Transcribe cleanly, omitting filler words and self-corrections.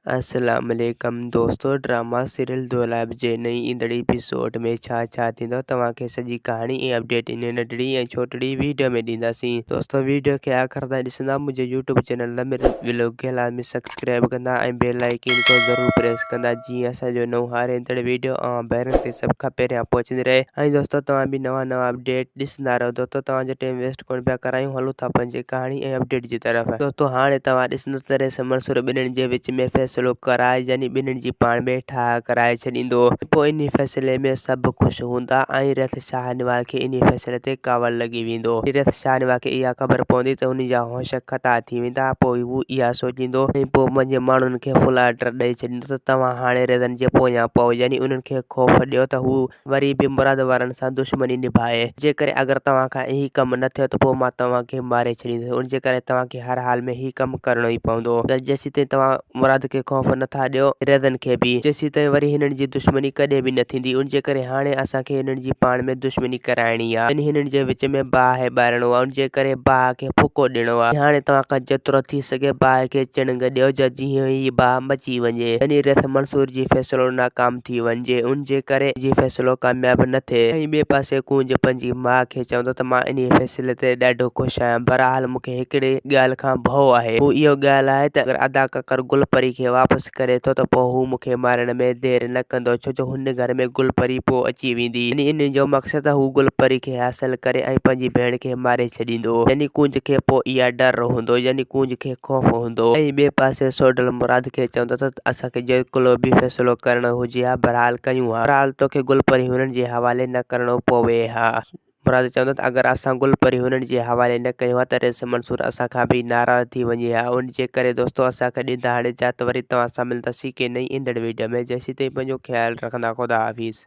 السلام عليڪم دوستو ڊراما سيريل دولاب جي نئين ايندڙ ايپيسوڊ ۾ ڇا ڇا ٿيندو توهان کي سڄي ڪهاڻي ۽ اپڊيٽ ان ننڍڙي ۽ ڇوٽڙي ويڊيو ۾ ڏينداسين دوستو ويڊيو کي آخر تائين ڏسندا منهنجي يوٽيوب چينل ضمير ولاگ کي لازمي سبسڪرائب ڪندا ۽ بيل آئيڪن کي ضرور پريس ڪندا جيئن اسان جو نئون هر ايندڙ ويڊيو اوهان ڀائرن تائين سڀ کان پهريان پهچندي رهي ۽ دوستو توهان به نوان نوان اپڊيٽ ڏسندا رهو دوستو توهان جو ٽائيم ويسٽ ڪونه پيا ڪرايون هلون ٿا پنهنجي ڪهاڻي ۽ اپڊيٽ جي طرف. دوستو هاڻي توهان ڏسندو ته رئيس منصور ٻنهين جي وچ ۾ فيصلو ڪرائي يعني ٻنهين جي پاڻ ۾ ٺاهه ڪرائي ڇڏيندو پوء انهي فيصلي ۾ سڀ خوش هوندا ۽ رئيس شاهنواز کي انهي فيصلي تي ڪاوڙ لڳي ويندو رئيس شاهنواز کي اها خبر پوندي ته انهي جا هوش خطا ٿي ويندا پوء هو اها سوچيندو ۽ پوء پنهنجي ماڻهن کي فل آرڊر ڏئي ڇڏيندو ته توهان هاڻي رئيسن جي پويان پئو يعني انهن کي خوف ڏيو ته هو وري به مراد وارن سان دشمني نڀائي. جيڪڏهن اگر توهان کان هي ڪم نه ٿيو ته پوء مان توهان کي ماري ڇڏيندس. ان جي ڪري توهان کي هر حال ۾ هي ڪم ڪرڻو ئي پوندو. ته جيسيتائين توهان مراد کي خوف نه ٿا ڏيو، ريزن کي به، تيسيتائين وري هنن جي دشمني ڪڏهن به نه ٿيندي. ان جي ڪري هاڻي اسان کي هنن جي پاڻ ۾ دشمني ڪرائڻي آ. يعني هنن جي وچ ۾ باهه ٻارڻو آ. ان جي ڪري باهه کي ڦوڪو ڏيڻو آ. هاڻي توهان کان جيترو ٿي سگهي باهه کي چڻنگ ڏيو جا جيئن هي باهه مچي وڃي. يعني ريس منصور جي فيصلو ناڪام ٿي وڃجي ان جي ڪري جي فيصلو ڪامياب نه ٿئي ۽ ٻئي پاسي ڪونج پنهنجي ماء کي چوندو ته مان انهيء فيصلي تي ڏاڍو خوش آهيان بهرحال مون کي هڪڙي ڳالهه کان ڀؤ آهي هو اهو ڳالهه آهي ته اگر ادا ڪڪر گل پري کي واپس ڪري ٿو ته پوء هو مون کي مارڻ ۾ دير نه ڪندو ڇو جو هن گهر ۾ گل پري پوء اچي ويندي يعني انهي جو مقصد ته هو گل پري کي حاصل ڪري ۽ پنهنجي ڀيڻ کي ماري ڇڏيندو يعني ڪونج کي پوء اها ڊر هوندو يعني ڪونج کي خوف هوندو ۽ ٻئي پاسي سوڍل مراد کي چوندو ته اسان کي جيڪو به فيصلو ڪرڻو هجي ها بهرحال ڪيون ها. بهرحال توکي گل پري هنن جي حوالي نه ڪرڻو پوي ها. مراد چوندو ته اگر اسان گل پري هنن جي حوالي نه ڪيون ها ته رئيس منصور اسان کان به ناراض ٿي وڃي ها. ان جي ڪري دوستو اسان کي ڏيندا هاڻي اجازت وري توهان سان ملنداسين ڪنهن نئين ايندڙ ويڊيو ۾ جيسيتائين پنهنجو خيال رکندا خدا حافظ.